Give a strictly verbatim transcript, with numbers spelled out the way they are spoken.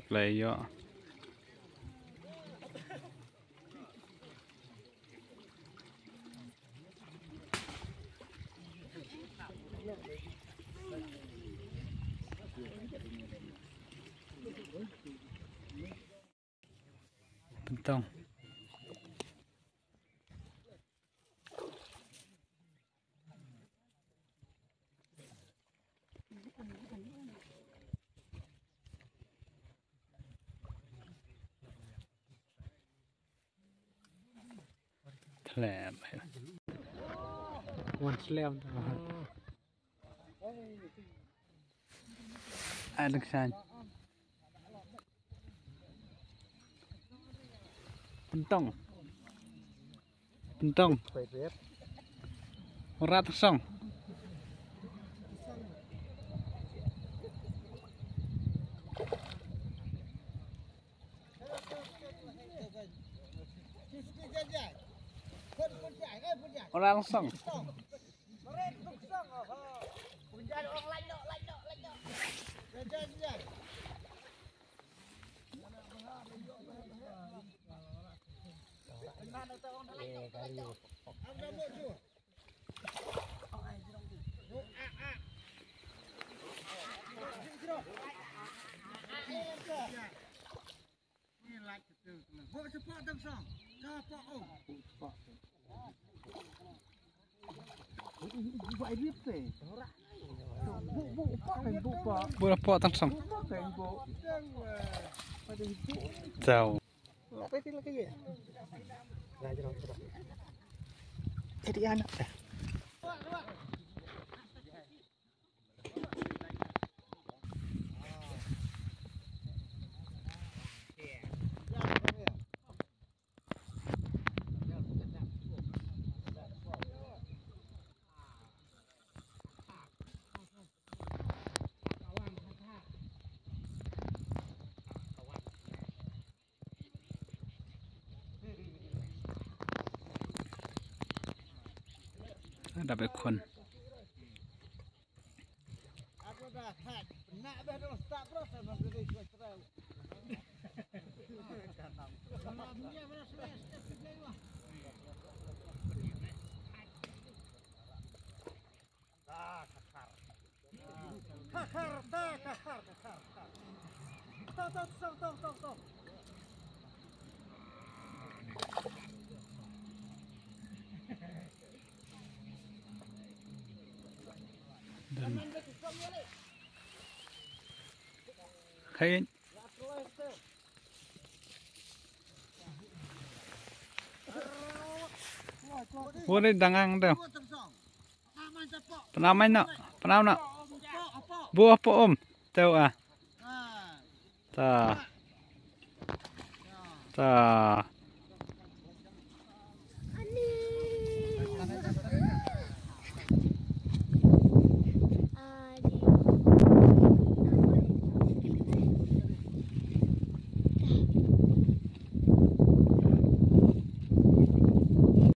Klei ïoh. Pyntong. Khlem. Wan slem. Ai lek san. Pyntong. Pyntong. Rat song. Rat song. Bu la pok tang song. Tau. Jadi anak. Ada bekon. Khain. Wore dangang tu. Pynam main no, pynam no. Buh pok um. Tau ah. Ta. Ta.